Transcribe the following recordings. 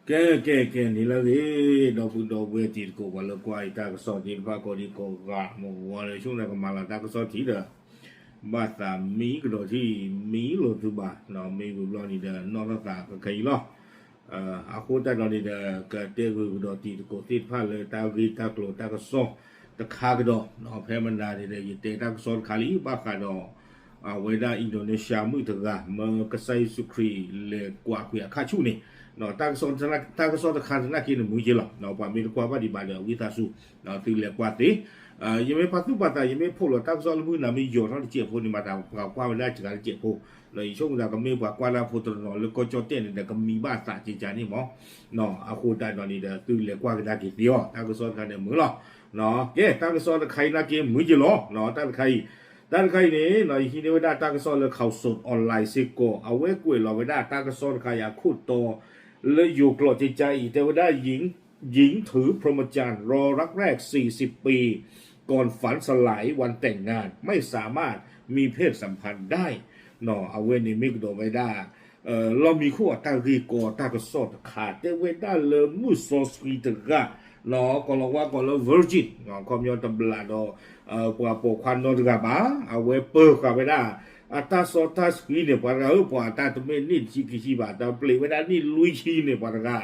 ကဲ ကဲ ကဲ န့ၣ်လၢအဂ့ၤ ဒီပုၢ်ဒီဝဲၢ်တံၤသကိး ပှၤလၢကွၢ်အံၤတၢ်ကစီၣ်သ့ၣ်တဖၣ်ကိးဒံကိးဂၤ မ့ၢ်ဝဲလၢ ဆိကမိၣ်ကမၤလၤတၢ်ကစီၣ်ထံဒီး ဘၣ်သးမံကဒီးထံၣ် မံလိာ်သုဘၣ် မ့ၢ်ဝံၤဘျီန့ၣ်ဒီး နီၢ်ထီၣ်သးခဲခဲအံၤလီၤ. အဃိသတးဒီးန့ၣ်ဒီး ကတဲဂ့ၤကဒီးတံၤသကိးသ့ၣ်တဖၣ်လၢတၢ်ဂ့ၢ်တၢ်ကျိၤတၢ်ကစီၣ်တခါကဒီး ဖဲမနၤန့ၣ်ဒီး ယတဲတၢ်ကစီၣ်တခါလံ ဘၣ်ဃးဒီး အဝဲဒၣ် Indonesia မုၣ်တဂၤ မၢကစၢ်ယ့ၣ်ၡူးခရံာ်လဲၤကွၢ်ကွံာ်အခါဆူၣ်န့ၣ် တၢ်ကစီၣ်တခါသနာ်က့န့ၣ်မုာ်က့လီၤ. ပှၤမ့ၢ်တကွၢ်ဘၣ်ဒံးဘၣ်ဒီး ဝံသးစူၤ သုလဲၤကွၢ်သ့. ယမ့ၢ်ပာ်သူၣ်ပာ်သး ယမ့ၢ်ဖီၣ်လီၤတၢ်ကစီၣ်လၢမုၢ်နၤမ့ၢ်ယိာ်ထီၣ်တစဲးဖိန့ၣ် မၤသးပှၤကွၢ်ဝဲဒၣ်စှၤတစဲးဖိ ဒီးယဆိကမိၣ်သးကမ့ၢ်ပှၤကွၢ်တၢ်ဖိတနီၤလၢကီၢ်ကၠီၣ်တဲၣ်န့ၣ်ဒီး ကမံဘၣ်အသးကကါန့ၣ်မး. အဃိသတးဒီးန့ၣ်ဒီး သုလဲၤကွၢ်ကဒါက့ၤသ့အီၤ တၢ်ကစီၣ်တခါန့ၣ်မုာ်လီၤ. ကဲ တၢ်ကစီၣ်တခါအံၤနာ်က့မုာ်က့လီၤ. တၢ်တခါအံၤ တၢ်တခါအံၤန့ၣ် ယဟံးန့ၢ်ဝဲဒၣ်တၢ်ကစီၣ်လၢ Khaosod Online စ့ၢ်ကီး အဝဲကွဲးလီၤဝဲဒၣ်တၢ်ကစီၣ်တခါအံၤအခိၣ်တီ လၢယိၤကျိာ်ကကါအံၤ တဲဝဲဒၣ် หญิงถือพรหมจรรย์รอรักแรกสี่สิบปี ก่อนฝันสลายวันแต่งงาน ไม่สามารถมีเพศสัมพันธ์ได้ အဝဲန့ၣ်မ့ၢ်ကဒီးဝဲဒၣ် လီၢ်မံခိၣ်အတၢ်ဂ့ၢ်ကီတၢ်ကစီၣ်တခါ တဲဝဲဒၣ်လၢမုၣ်စီဆှံတဂၤ ကိးလီၤဝါကိးလၢ virgin ခီပညီတဘျးဒီး ပှၤပိာ်ခွါနီတဂၤဘၣ် အဝဲပၢၤဃာ်ဝဲဒၣ် အတၢ်စီတၢ်ဆှံန့ၣ် ပှၤတဂၤဧၢ ပှၤတၢ်တမ့ၢ်နံၣ်တဆံခံဆံဘၣ် တပျံၤဝဲဒၣ်နံၣ်လွံၢ်ဆံန့ၣ် ပှၤတဂၤ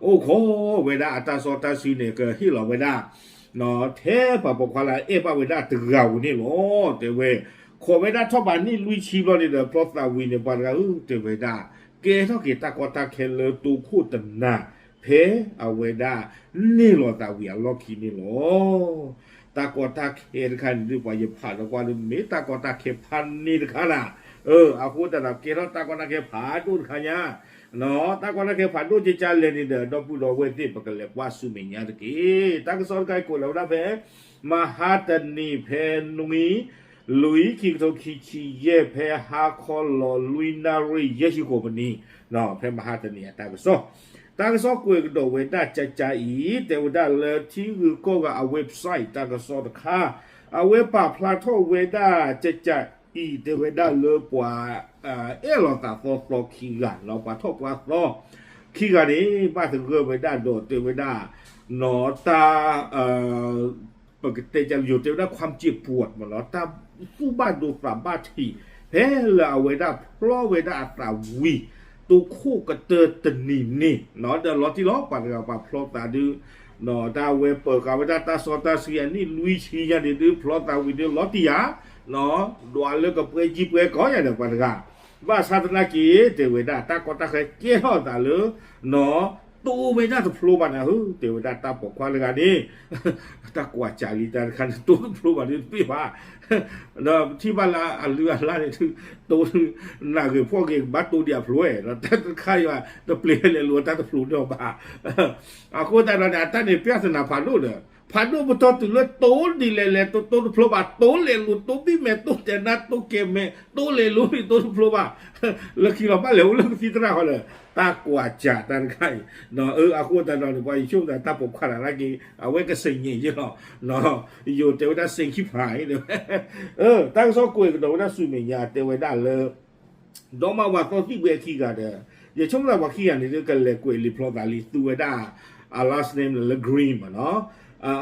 အိၣ်ခိးဝဲဒၣ်အတၢ်စီတၢ်ဆှံန့ၣ် ကဟ့ၣ်လီၤဝဲဒၣ် ထဲပှၤပိာ်ခွါလၢအအဲၣ်ဘၣ်ဝဲဒၣ်တဂၤဧိၤန့ၣ်လီၤ တဲဝဲ ခိးဝဲဒၣ်ထီၣ်ဘးနံၣ်လွံၢ်ဆံဘျီန့ၣ်ဒီး ဖျီသးဝံၤန့ၣ် ပှၤတဂၤဧၢ တဲဝဲဒၣ် ကဲထီၣ်က့ၤတၢ်ကီတၢ်ခဲလၢတိခိၣ်တနၤ ဖဲအဝဲဒၣ် န့ၢ်လီၤသးဝံၤအလီၢ်ခံန့ၣ်လီၤ. တၢ်ကီတၢ်ခဲတခါန့ၣ်ဒုး ပှၤယဖးဒီးကွၢ်ဒုး မ့ၢ်တၢ်ကီတၢ်ခဲဖးန့ၢ်တခါနၤ အဃိသတးဒီး ကဲထီၣ်တၢ်ကီတၢ်ခဲဖးဒိၣ်တခါညါ တၢ်ကီတၢ်ခဲဖးဒိၣ်ကကါလဲၣ်န့ၣ်ဒီး ဒီပုၢ်ဒီဝဲၢ်သ့ၣ် ပကလဲၤကွၢ်ဆူမဲာ်ညါတက့ၢ်. တၢ်ကစီၣ်တခါအံၤကိးလီၤဝဲဒၣ်ဖဲ မဟါတနံၤဖဲနွံ လွံၢ်ခံကထိခံဆံယဲၢ် ဖဲဟါခီလီၤလွံၢ်နၣ်ရံၣ်ယဲၢ်ဆံဃိးမံးနံး ဖဲမဟါတနံၤအတၢ်ကစီၣ် တၢ်ကစီၣ်ကွဲးကဒီးဝဲဒၣ်ကကါအံၤ တဲဝဲဒၣ်လၢထံဂုၤကီၢ်ဂၤအ website တၢ်ကစီၣ်တခါ အဝဲပာ်ဖျါထီၣ်ဝဲဒၣ်ကကါအံၤ တဲဝဲဒၣ်လၢပှၤ အဲၣ်လီၤသးသီသီခံဂၤ ပှၤထီၣ်ပှၤသီခံဂၤန့ၣ် ဘၣ်သဂၢၢ်ဝဲဒၣ်ဒီးတဲဝဲဒၣ် တၢ် ပကတဲကယိၤတဲဝဲဒၣ် ความเจ็บปวด မ့ၢ်နီၤ တၢ်သူၣ်ဘၣ်ဒိသးဘၣ်ထံး ဖဲလၢအဝဲဒၣ်ဖျီဝဲဒၣ်အသးဝံၤ တိခိၣ်ကတၢၢ်တနံၤန့ၣ် ဒီးလီၤတံၢ်လီၤ ပှၤတဂၤပှၤဖျီသးဒုး တၢ်ဝဲပၢၤဃာ်ဝဲဒၣ်တၢ်စီတၢ်ဆှံအနံၣ်လွံၢ်ဆံညါန့ၣ်ဒုး ဖျီသးဝံၤဒုးလီၤတံၢ်ဧါ ဒွးလၢကပှဲၤကံပှဲၤကီယါဒီးပှၤတဂၤ ဘၣ်ဆၣ်သနာ်က့ တဲဝဲဒၣ် တၢ်ကီတၢ်ခဲကဲထီၣ်အသးလၢ တိဝဲဒၣ်တဖျိဘၣ်နၤဧၢ တဲဝဲဒၣ်တၢ်ပိာ်ခွါတဂၤန့ၣ် တၢ်ကွၢ်စးလံတၢ်တခါန့ၣ် တိတဖျိဘၣ်ဒုးတပ့ၢ်ဘၣ် ဒီးပထံၣ်ဘၣ်လၢအလုၢ်အလၢ်န့ၣ် တိ နၢ်ဂ့ၤဖှီၣ်ဂ့ၤကဘၣ်တိဒံးအဖျိဝဲ ဒီးတၢ်တခါအံၤဘၣ် တပျံၤလဲၤလိာ်တၢ်တဖျိန့ၣ်အီၤဘၣ် အဃိသတးဒီးန့ၣ် အတၢ်န့ၣ် ပြဿနာ ဖးဒိၣ်ဒီး ဖးဒိၣ်ပတီၢ်တုၤလၢတိဒ်လဲၣ်လဲၣ် တိတိတဖျိဘၣ် တိလဲၤလိၤ တိဘံၣ်မဲာ် တိတဲာ်နါ တိကဲၤမဲာ် တိလဲၤလိၤန့ၣ် တိတဖျိဘၣ် လၢခံလီၤဘၣ်လဲၤအိၣ်လၢကသံၣ်သရၣ်ဃီဒီး တၢ်ကွၢ်စးတၢ်တခါအံၤ အဃိသတးဒီးန့ၣ် ပှၤယဆိကမိၣ်သးတၢ်ပိာ်ခွါတဂၤလၢက့ၤ အဝဲကစံၣ်ညီၣ်ယဲလီၤ ယိၤတဲဝဲဒၣ် စ့ခံဖးအံၤ တၢ်ကစီၣ်ကွဲးကဒီးဝဲဒၣ်ဆူမဲာ်ညါ တဲဝဲဒၣ်လၢ ဒီမါဝၤသီသံၣ်ဘှဲအခံဂၤဒီး ယဆိကမိၣ်သးပှၤခံဂၤန့ၣ် ကလဲၤကွဲးလံာ်ဖျီသးလံ သူဝဲဒၣ် အ last name လၢ Green မ့ၢ်နီၤ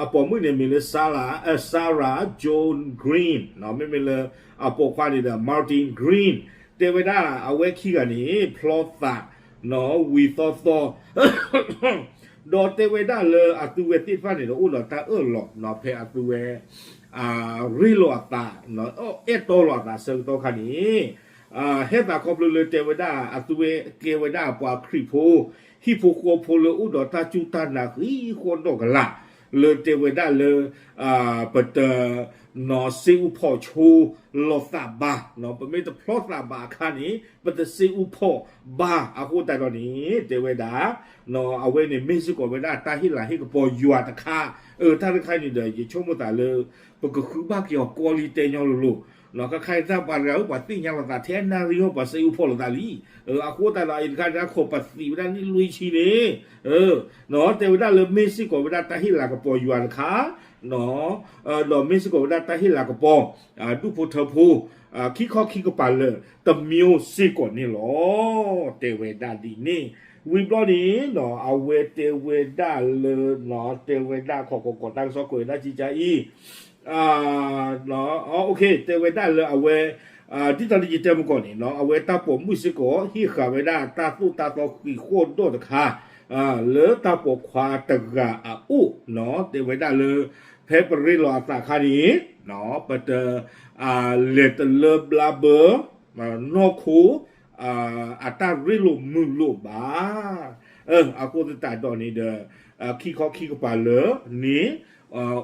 အပိာ်မုၣ်န့ၣ်မံၤလၢ Sarah Sarah Joan Green မ့မ့ၢ်လၢ အပိာ်ခွါန့ၣ်ဒီး Martin Green တဲဝဲဒၣ် အဝဲခံဂၤန့ၣ် ဖျီသး ဝံၤသီသီ ဒီးတဲဝဲဒၣ်လၢအသုဝဲသ့ၣ်တဖၣ်န့ၣ်ဒီး အိၣ်ဒီးတၢ်အၢၣ်လီၤ ဖဲအသုဝဲ ရ့လိာ်အသး အဲၣ်တီလိာ်အသးဆၢကတီၢ်ခါန့ၣ် ဟဲသးခီဖျိလၢတဲဝဲဒၣ် အသုဝဲကဲဝဲဒၣ်ပှၤခရံာ်ဖိ ဟံၣ်ဖိဃီဖိလၢအိၣ်ဒီးတၢ်စူၢ်တၢ်နာ်ဃံဃီဒီးကလး လၢတဲဝဲဒၣ်လၢ ပတ နီၢ်စ့အူဖီၣ်ဆိလိာ်သးဘၣ် ပမ့ၢ်တဖျီသးဘၣ်အခါန့ၣ် ပတစ့အူဖီၣ်ဘၣ် အဃိသတးဒီးန့ၣ် တဲဝဲဒၣ် အဝဲန့ၣ်မ့ၢ်စ့ၢ်ကီးဝဲဒၣ်တၢ်ဟ့ၣ်လၤဟ့ၣ်ကပီၤယွၤတခါ အတၢ်တခါန့ၣ်ဒီး ယဆိကမိၣ်သးလၢ ပကဃုဘၣ်က့ၤအီၤကီလံတဲညီလိၤလိၤ ခါခါအံၤတၢ်ပှၤတဂၤဧၢ ပှၤသ့ၣ်ညါလိာ်သးထဲနၣ်ရံၣ်ဟီၣ် ပှၤစ့အူဖီၣ်လိာ်သးလံ အဃိသတးဒီးအံၤတခါန့ၣ် ခိးပသံးဝဲဒၣ်နံၣ်လွံၢ်ဆံန့ၣ် တဲဝဲဒၣ်လၢမ့ၢ်စ့ၢ်ကီးဝဲဒၣ်တၢ်ဟ့ၣ်လၤကပီၤယွၤတခါ ဒီးမ့ၢ်စ့ၢ်ကီးဝဲဒၣ်တၢ်ဟ့ၣ်လၤကပီၤ ဒူၣ်ဖိထၢဖိ ခံခီခံကပၤလၢာ်တမံၤစ့ၢ်ကီးန့ၣ်လီၤ တဲဝဲဒၣ်ဒ်န့ၣ် ဝံၤဘျီန့ၣ် အဝဲတဲဝဲဒၣ်လၢ တဲဝဲဒၣ်ခီကီးကီးတၢ်ကစီၣ်ကွဲးဝဲဒၣ်ကကါအံၤ တဲဝဲဒၣ်လၢအဝဲ ဒ်သိးလၢယတဲမုၢ်ကီၢ်န့ၣ် အဝဲတၢ်ပိာ်မုၣ်စ့ၢ်ကီး ဟ့ၣ်ဃာ်ဝဲဒၣ်တၢ်သိၣ်တၢ်သီဃံးဃီၣ်ဒီၣ်တခါ လၢတၢ်ပိာ်ခွါတဂၤအအိၣ် တဲဝဲဒၣ်လၢ ဖဲပရ့လိာ်အသးခါန့ၣ် ပတ လဲၤတလၢဘျါဘၢ နီၢ်ခိ အတၢ်ရ့လိာ်မုာ်လိာ်ဘၣ်. အဃိသတးဒီးန့ၣ်ဒီး ခံခီခံကပၤလၢာ်န့ၣ်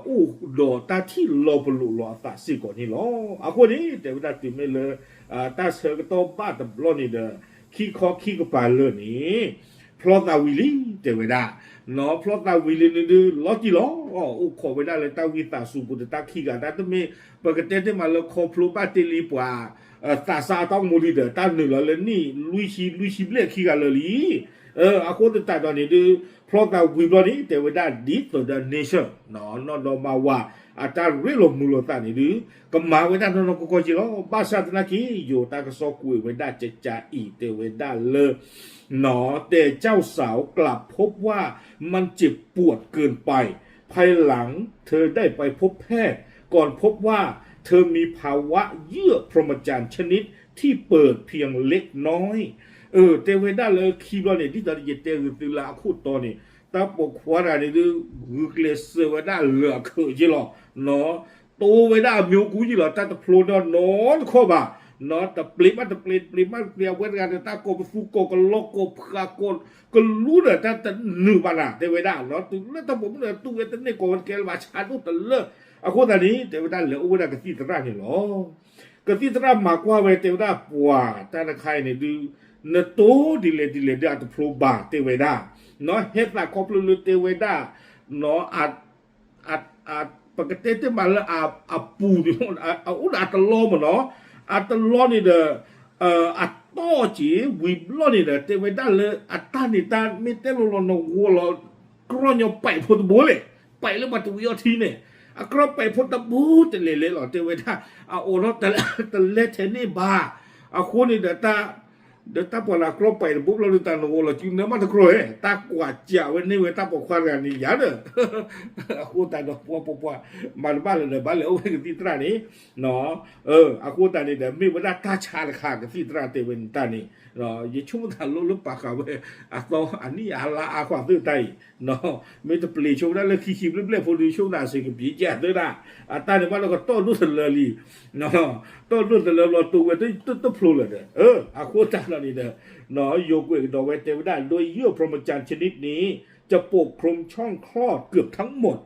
အိၣ်ဒီးတၢ်ထံၣ်လီၤပလိာ်လီၤအသးစ့ၢ်ကီးန့ၣ်လီၤ. အဃိန့ၣ် တဲဝဲဒၣ်တုၤမ့ၢ်လၢ တၢ်ဆၢကတီၢ်ဘၣ်တဘျီန့ၣ်ဒီး ခံခီခံကပၤလၢာ်န့ၣ် ဖျီသးဝံၤလံ တဲဝဲဒၣ် ဖျီသးဝံၤလံန့ၣ်ဒုး လီၤတံၢ်လီၤ အိၣ်ခိးဝဲဒၣ်လၢတၢ်ဝံသးစူၤပူၤတတၢ်ခံဂၤ တၢ်တမ့ၢ် ပကတဲတ့ၢ်မးလၢခီဖျိဘၣ်တ့ၢ်လံပှၤ သးစၢ်အတၢ်အိၣ်မူလံဒီး တၢ်နုာ်လီၤလၢနံၣ်လွံၢ်ဆံ လွံၢ်ဆံဘျဲၣ်ခံဂၤလၢာ်လံ. အဃိသတးဒီးန့ၣ်ဒုး ဖျီသးဝံၤဘျီန့ၣ် တဲဝဲဒၣ် ဒ်သိးဒီး nation နီၢ်ဒီးမါဝၤ အတၢ်ရ့လိာ်မုာ်လိာ်သးန့ၣ်ဒုး ကမၤဝဲဒၣ်နီၢ်နီၢ်ကီၢ်ကီၢ်က့လီၤ. ဘၣ်ဆၣ်သနာ်က့ ယိၤတၢ်ကစီၣ်ကွဲးဝဲဒၣ်ကကါအံၤ တဲဝဲဒၣ်လၢ แต่เจ้าสาวกลับพบว่ามันเจ็บปวดเกินไป ภายหลังเธอได้ไปพบแพทย์ ก่อนพบว่าเธอมีภาวะเยื่อพรหมจรรย์ชนิดที่เปิดเพียงเล็กน้อย တဲဝဲဒၣ်လၢခံဘျီန့ၣ် ဒ်သိးယတဲဂုာ်သုလၢအခိၣ်တီန့ၣ် တၢ်ပိာ်ခွါတဂၤန့ၣ်ဒုး ဂုာ်ကျဲးစၢးဝဲဒၣ်လၢအခိၣ်က့လီၤ. တိဝဲဒၣ်အမ့ၢ်အူကူက့လီၤ တၢ်တဖျိဒီးနီတခီၣ်ဘၣ် တပျ့ၤဘၣ်တပျ့ၤ တပျ့ၤဘၣ်တပျ့ၤ အဝဲတဂၤဒီးတၢ်ကိးပသူကိးကလီကိးဖးကိးကလူဒီးတၢ်တနုာ်ဘၣ်နၤ တဲဝဲဒၣ် တုၤလၢတၢ်ပိာ်မုၣ်ဒီး တူၢ်ဝဲတန့ၢ်ကိးဝဲတကဲလၢၤဘၣ် ဆါဒိၣ်တလၢ အဃိသတးန့ၣ် တဲဝဲဒၣ်လဲၤအိၣ်ဝဲဒၣ်ကသံၣ်သရၣ်န့ၣ်လီၤ. ကသံၣ်သရၣ်မၤကွၢ်ဝဲ တဲဝဲဒၣ်ပှၤတၢ်တခါအံၤန့ၣ်ဒုး နတိဒ်လဲၣ်ဒ်လဲၣ်ဒုးအတဖျိဘၣ် တဲဝဲဒၣ် ဟဲသးခီဖျိလၢတဲဝဲဒၣ် ပကတဲတ့ၢ်မးလၢအပူၤန့ၣ် အအိၣ်ဒီးအတလီမ့ၢ်နီၤ အတလီန့ၣ်ဒီး အတီၢ်က့ၤဝံၤဘျီန့ၣ်ဒီး တဲဝဲဒၣ်လၢအတၢ်န့ၣ်တၢ်မ့ၢ်တဲလိၤလီၤနဂီၢ်လီၤ ကြီညီပဲးဖိတဘိလဲၣ် ပဲးလၢပှၤတဝံၤအီထံန့ၣ် အကြီပဲးဖိတဘိတလဲၤလဲၤလီၤ တဲဝဲဒၣ် အအိၣ်ဒီးတလဲၤထဲန့ၣ်ဘၣ် အဃိန့ၣ်ဒီး ဒီးတၢ်ပှၤလၢကြီပဲးတဘိဘျီဒီး တၢ်နဂီၢ်လီၤစုနၢမးတကြီဧါ တၢ်ကွၢ်ကးဝဲန့ၢ်ဝဲတၢ်ပိာ်ခွါတဂၤန့ၣ်ယၤဒီး အဃိသတးဒီးပှၤပှၤပှၤ မၤတဘၣ်လၢၤဒီး ဘၣ်လဲၤအိၣ်ဝဲကသံၣ်သရၣ်န့ၣ် အဃိသတးန့ၣ်ဒီး မ့ၢ်ဝဲဒၣ်တၢ်ဆါတခါ ကသံၣ်သရၣ်တဲဝဲန့ၣ်တၢ်န့ၣ် ယဆိကမိၣ်သးလိလၢပာ်ဃာ်ဝဲ အသီအနံၣ်အါလါအါဃီသ့ၣ်တၢ်အံၤ မ့ၢ်တပျ့ၤဆိဝဲဒၣ်လၢခံဆံဘျဲၣ်ဘျဲၣ်ဖိဒီး ဆိကမိၣ်သးစ့ၢ်ကပံးကဲသ့ဒၣ် အတၢ်န့ၣ်ဘၣ်လၢကတီၢ်ဒိၣ်တလၢလံ တီၢ်ဒိၣ်တလၢဘျီတိဝဲတဖျိလၢၤဒီး အဃိသတးဒီးန့ၣ်ဒီး ယိၤကွဲးကဒီးဝဲတဲဝဲဒၣ် โดยเยื่อพรหมจรรย์ชนิดนี้จะปกคลุมช่องคลอดเกือบทั้งหมด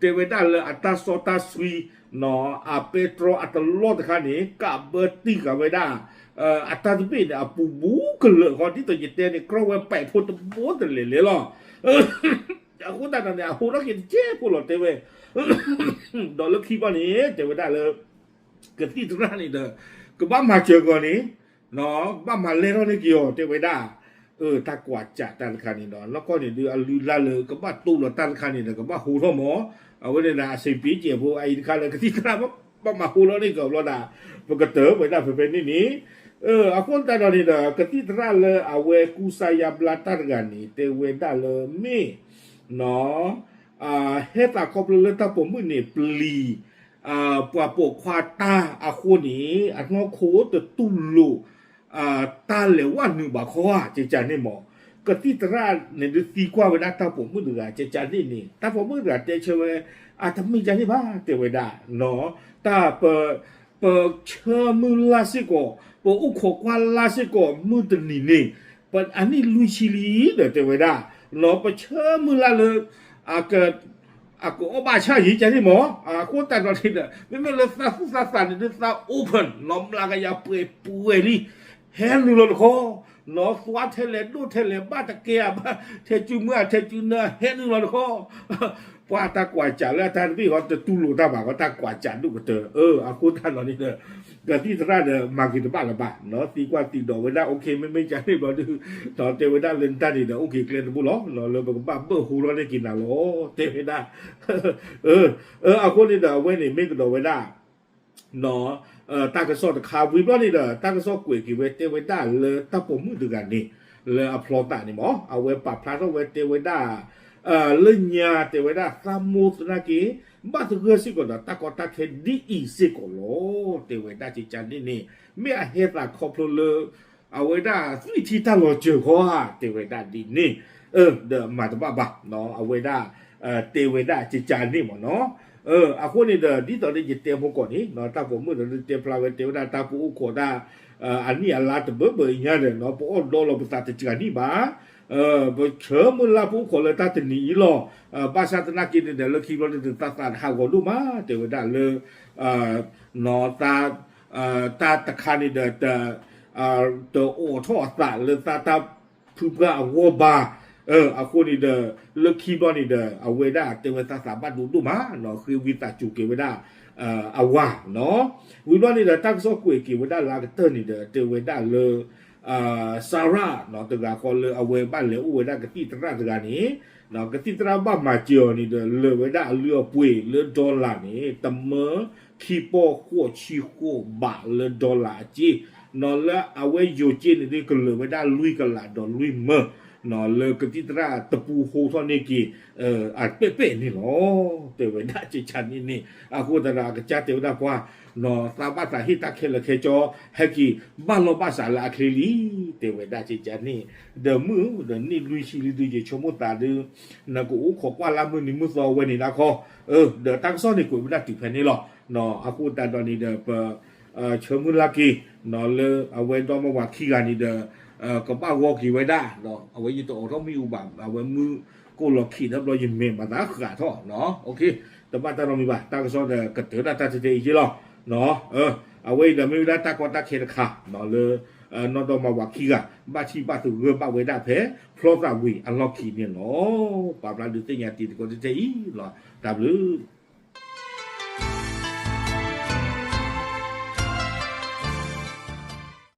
တဲဝဲဒၣ်လၢအတၢ်စီတၢ်ဆှံ အပဲတြီအတလီတခါန့ၣ် ကးဘၢတံၢ်ဃာ်ဝဲဒၣ် အတၢ်တဘ့ၣ်န့ၣ် အပူၤဘူးကလၢာ်ဃီ ဒ်သိးယတဲန့ၣ် ကြီဝဲပဲးဖိတဘိတလဲၤလဲၤလီၤ အဃိသတးဒီးန့ၣ် အဟူးထီၣ်က့ၤတကဲဖိလီၤ တဲဝဲ ဒီးလၢခံဘၣ်န့ၣ် တဲဝဲဒၣ်လၢ ကသံၣ်သရၣ်န့ၣ်ဒီး ကဘၣ်မၤစၢၤကီးန့ၣ် ကဘၣ်မၤလဲၢ်ထီၣ်န့ၢ်က့ၤအီၤ တဲဝဲဒၣ် တၢ်ကွၢ်ကးတၢ်တခါန့ၣ်ဒီး နီၢ်ကီၢ်န့ၣ်ဒုး အလုၢ်အလၢ်လၢကဘၣ်တိၢ်လီၤတၢ်တခါန့ၣ်ဒီး ကဘၣ်ဟူးထီၣ်မး အဝဲန့ၣ်ဒီး အဆံးပ့ကဲးဖိအအံၤတခါလၢ ကသံၣ်သရၣ်ဘၣ်မၤဟူးထီၣ်န့ၢ်က့ၤအီၤဘျီဒီး ပကတၢၢ်ဝဲဒၣ်ဖဲဖဲန့ၣ်န့ၣ် အဃိသတးဒီးန့ၣ်ဒီး ကသံၣ်သရၣ်လၢအဝဲကူစါယါဘျါတၢ်တဂၤန့ၣ် တဲဝဲဒၣ်လၢမ့ၢ် ဟဲသးခီဖျိလၢတၢ်ပိာ်မုၣ်န့ၣ်ပျံၤ ပှၤပိာ်ခွါတၢ်အဃိန့ၣ် အနီၢ်ခိတတူၢ်လိာ် တၢ်လဲၤဝဲနုာ်ဘၣ်ခီဧါ ကကန့ၣ်မး ကသံၣ်သရၣ်န့ၣ်ဒုးသံကွၢ်ဝဲဒၣ်တၢ်ပိာ်မုၣ်တဂၤ ကကန့ၣ်န့ၣ် တၢ်ပိာ်မုၣ်တဂၤတဲဆၢဝဲ အတမ့ၢ်ကန့ၣ်ဘၣ် တဲဝဲဒၣ် တၢ်ပ ပဆၢမုၢ်လၢ်စ့ၢ်ကီး ပအိၣ်ခိးကွၢ်လၢ်စ့ၢ်ကီး မုၢ်တနံၤန့ၣ် ပအနံၣ်လွံၢ်ဆံလံဒီးတဲဝဲဒၣ် ပဆၢမုၢ်လၢ်လၢ အကအီၣ်ဘၣ်ဆၣ်ယံၤကန့ၣ်မး အဃိသတးဒီးန့ၣ်ဒီး မ့မ့ၢ်လၢသးသူၣ်သးသးန့ၣ်ဒုးသး open နီၢ်မျးကယၤပှဲၤပှဲၤလံ ဟဲနုာ်လီၤတခီ နီၢ်သွါထဲလဲၣ်ဒိၣ်ထဲလဲၣ်ဘၣ်တကဲဧါဘၣ် ထဲစုမုၢ်အထဲစုနၢ ဟဲနုာ်လီၤတခီ ပှၤတၢ်ကွၢ်ကးလၢအတၢ်တဘ့ၣ်ဃီတတူၢ်လိာ်တၢ်ဘၣ်ဃီ တၢ်ကွၢ်ကးဒိၣ်ကတၢၢ် အဃိသတးဒီးန့ၣ်ဒီး ကသံၣ်သရၣ်ဒီး မၤက့ၤတဘၣ်လၢၤဘၣ် သံကွၢ်သံဒိးဝဲဒၣ် okay မ့မ့ၢ်ကန့ၣ်ဘျီဒုး တဲဝဲဒၣ်လၢနတၢ်န့ၣ်ဒီး okay ကျဲတဘိလီၤ လၢပကဘၣ်ဘၢၣ်ဟူထီၣ်န့ၢ်က့ၤနၤလီၤ တဲဝဲဒၣ် အဃိန့ၣ်ဒီး အဝဲန့ၣ်မ့ၢ်ကဒီးဝဲဒၣ် တၢ်ကစီၣ်တခါဝံၤဘျီန့ၣ်ဒီး တၢ်ကစီၣ်ကွဲးက့ၤဝဲတဲဝဲဒၣ်လၢတၢ်ပိာ်မုၣ်တဂၤန့ၣ် လၢအဖျီသးန့ၣ်မ့ၢ် အဝဲပာ်ဖျါထီၣ်ဝဲတဲဝဲဒၣ် လၢညါတဲဝဲဒၣ်သးမိၢ်သနာ်က့ ဘၣ်သဂၢၢ်စ့ၢ်ကီးဒီးတၢ်ကီတၢ်ခဲဒ်အံၤစ့ၢ်ကီးလီၤ. တဲဝဲဒၣ်ကကန့ၣ်န့ၣ် မ့ၢ်အဟဲသးခီဖျိလၢ အဝဲဒၣ်သွံၣ်ထံတၢ်လီၤစၢၤခီဧါ တဲဝဲဒၣ်ဒ်န့ၣ် ဒီးမၤတဘၣ်ဘၣ် အဝဲဒၣ် တဲဝဲဒၣ်ကကန့ၣ်မ့ၢ်နီၤ. အဃိန့ၣ်ဒီး ဒ်သိးဒီးယတဲမိၢ်ကီၢ်န့ၣ် တၢ်ပိာ်မုၣ်ဒီးတဲဖျါဝဲတဲဝဲဒၣ်တၢ်ပအိၣ်ခိးတၢ် အနံၣ်အလါတဘၢဘၢအံၤညါဒီးနီၤ ပအီၣ်ဒီလီၤပသးတစှၤနံၣ်ဘၣ် ပဆၢမုၢ်လၢ်ပအိၣ်ခိးလၢတၢ်တနံၤအံၤလီၤ. ဘၣ်ဆၣ်သနာ်က့န့ၣ်ဒီး လၢခံဘျီန့ၣ်ဒီး သးသးတဟးဂီၤဒိၣ်မး တဲဝဲဒၣ်လၢ တၢ်တခါန့ၣ်ဒီး တအိးထီၣ်အသးလၢသးတၢ်ဖုပှၢ်အဂီၢ်ဘၣ်. အဃိန့ၣ်ဒီး လၢခံဘျီန့ၣ်ဒီး အဝဲဒၣ်တဲဝဲသးသးဘၣ်ဒိဒိၣ်မးနီၤ ဃ့ဝံသးစူၤက့ၤဝဲဒၣ် အဝၤနီၤ. ဝံၤဘျီန့ၣ်ဒီး တၢ်ကစီၣ်ကွဲးက့ၤဝဲဒၣ်လၢအကတၢၢ်န့ၣ်ဒီး တဲဝဲဒၣ်လၢ စၤရၣ်နီၤ တဂၤဃီလၢအဝဲဘၣ်လဲၤအိၣ်ဝဲဒၣ်ကသံၣ်သရၣ်တဂၤန့ၣ် ကသံၣ်သရၣ်ဘၣ်မၤစၢၤအီၤန့ၣ်ဒီး လၢာ်ဝဲဒၣ်အလုၢ်အပှ့ၤလၢ dollar န့ၣ် တမၢခံပီၢ်ဃိးဆံဃိးဘးလၢ dollar အစ့ နီၤ လၢအဝဲယိၤစ့န့ၣ်ဒ်ကလၢာ်ဝဲဒၣ်လွံၢ်ကလးဒီးလွံၢ်မၢ နီၤ လၢကသံၣ်သရၣ်တပူၤဟိထီၣ်န့ၢ်က့ၤ အပဲၣ်ပဲၣ်န့ၣ်လီၤ. တဲဝဲဒၣ်ကကန့ၣ်န့ၣ် အဃိသတးဒီးအကစၢ်တဲဝဲဒၣ်ပှၤ နီၤ သးဘၣ်သးဟ့ၣ်တၢ်ခဲလၢာ်ခဲဆ့ ဟဲက့ၤဘၣ်လီၢ်ဘၣ်စးလၢအချ့လံ. တဲဝဲဒၣ်ကကန့ၣ် ဒီးမုၢ်ဒီးနံၣ်လွံၢ်ဆံလံဒုး ယဆိကမိၣ်သးဒုး နကအိၣ်ခိးကွၢ်လၢမုၢ်နံၤမုၢ်သီဝဲန့ၣ်လၢခီ ဒီးတၢ်ကစီၣ်န့ၣ်ကွဲးဝဲဒၣ်တုၤဖဲန့ၣ်လီၤ. အဃိသတးဒီးန့ၣ်ဒီး ပ ဆၢမုၢ်လၢ်က့ၤ နီၤ လၢအဝဲဒီမါဝၤခံဂၤန့ၣ်ဒီး ကဘၣ်ဂီၤက့ၤဝဲဒၣ် အဝဲယတအိးထီၣ်မ့ၣ်အူဘၣ် အဝဲမုၢ်ကိၢ်လီၤခံးတဘျီယမဲာ်မၤသးဃာ်ထီၣ် တဘၣ်တၢ်နီတမံၤဘၣ် တၢ်ကစီၣ်ဒီးကတၢၢ်ဒၣ်တၢ်ထဲထဲအံၤက့လီၤ. အဝဲအံၤဒီးမ့ၢ်ဝဲဒၣ်တၢ်ကီတၢ်ခဲတခါ လၢ နီၢ်ဒီမါဝၤခံဂၤ ဘၣ်ထံၣ်ဘၣ်သဂၢၢ်ဘၣ်ဝဲဒၣ်ဖဲ ဖျီသးဝံၤအလီၢ်ခံန့ၣ်လီၤ. ပာ်ဖျါဒုးသ့ၣ်ညါတံၤသကိးထဲထဲအံၤလီၤ. တၢ်ဘျုး